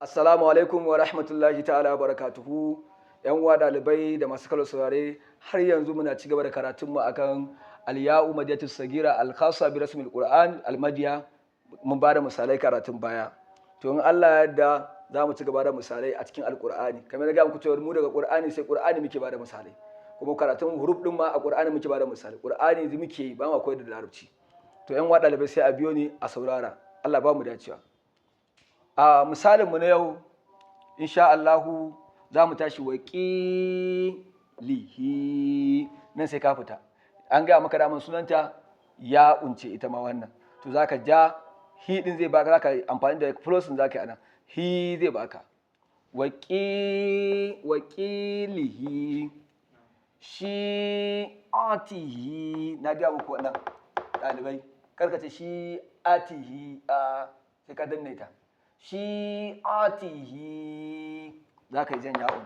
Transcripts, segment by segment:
Assalamu alaikum wa rahmatullahi ta'ala wa barakatuhu. Yan uwa ɗalibai da masu kallo saurare, har yanzu muna ci gaba da karatunmu akan al-ya'u madiyatu sagira al-khassa bi rasmil Qur'an al-madiya. Mun bada misalai karatun baya. To, in Allah ya yarda, za mu ci gaba da misalai a cikin Alqur'ani. Kamar ga muku cewa mu daga Qur'ani sai Qur'ani muke bada misalai. Kuma karatun huruf din ma a Qur'ani muke bada misalai. Qur'ani yanzu muke yi, ba ma koyar da Larabci. To, yan uwa ɗalibai, sai a biyo ni a saurara. Allah ba mu dacewa. A misalinmu na yau, insha Allahu, za mu tashi waƙilihi. Nan sai ka fita. An gaya maka daman sunanta ya unce ita ma wannan. To, za ka ja hi din, zai baka, za ka amfani da plus za ka yi anan. Hi zai baka. Waƙilihi shi atihi. Na gaya muku wannan, ɗalibai. Karka ce shi atihi, a sai ka danne ta. Shi atihi, za ka yi jan ya'un.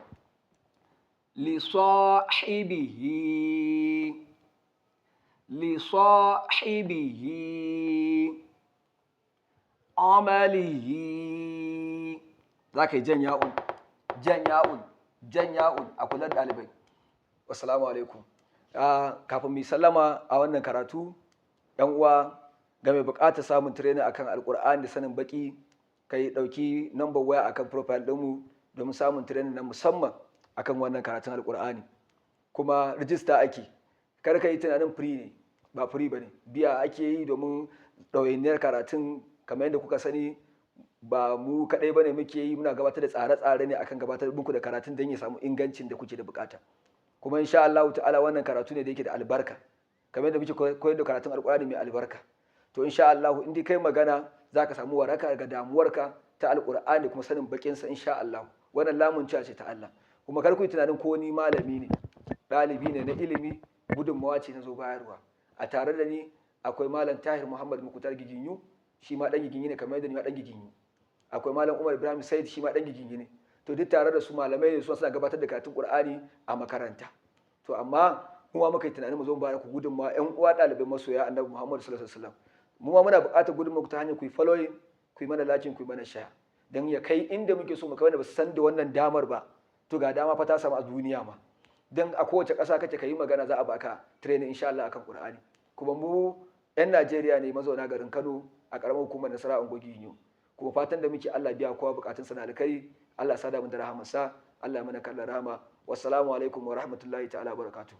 Lisahibihi, lisahibihi, amalihi, za ka yi jan ya'un, jan ya'un, jan ya'un. A kula, ɗalibai. Wassalamu alaikum. Kafin mu sallama a wannan karatu, yan uwa, ga mai buƙatar samun training akan Alƙur'ani da sanin baki, kai ɗauki number waya akan profile ɗinmu domin samun training na musamman akan wannan karatun Alƙur'ani. Kuma rijista ake. Kar ka yi tunanin free ne, ba free ba ne, biya ake yi domin ɗawainiyar karatun. Kamar yadda kuka sani, ba mu kaɗai ba ne muke yi, muna gabatar da tsare-tsare ne akan gabatar muku da karatun don ya samu ingancin da kuke da bukata. Kuma insha Allah ta'ala, wannan karatu ne da yake da albarka, kamar yadda muke koyar da karatun Alƙur'ani mai albarka. To, insha Allah, in dai kai magana, za ka samu waraka daga damuwarka ta Alƙur'ani kuma sanin bakinsa, insha Allah. Wannan lamun ce ta Allah. Kuma kar ku yi tunanin ko ni malami ne, ɗalibi ne na ilimi, gudunmawa ce na zo bayarwa. A tare da ni akwai Malam Tahir Muhammad Mukutar Giginyu, shi ma ɗan Giginyu ne kamar yadda ni ma ɗan Giginyu. Akwai Malam Umar Ibrahim Said, shi ma ɗan Giginyu ne. To, duk tare da su malamai ne, su suna gabatar da karatun Qur'ani a makaranta. To, amma mu ma muka yi tunanin mu zo mu bayar ku gudunmawa, ƴan uwa ɗalibai masoya Annabi Muhammad sallallahu alaihi wasallam. Mu ma muna buƙatar gudunmawa ta hanyar ku yi following, ku yi mana liking, ku yi mana share, don ya kai inda muke so mu kai wanda ba su san da wannan damar ba. To, ga dama fa ta samu a duniya ma, don a kowace ƙasa kake, ka yi magana, za a baka training insha Allah akan Qur'ani. Kuma mu 'yan Najeriya ne mazauna garin Kano, a ƙaramar hukumar Nasara, Ungogi. Kuma fatan da muke, Allah biya kowa bukatun sa na alkai, Allah sada mu da rahamarsa, Allah mana kallon rahama. Wassalamu alaikum wa rahmatullahi ta'ala barakatuhu.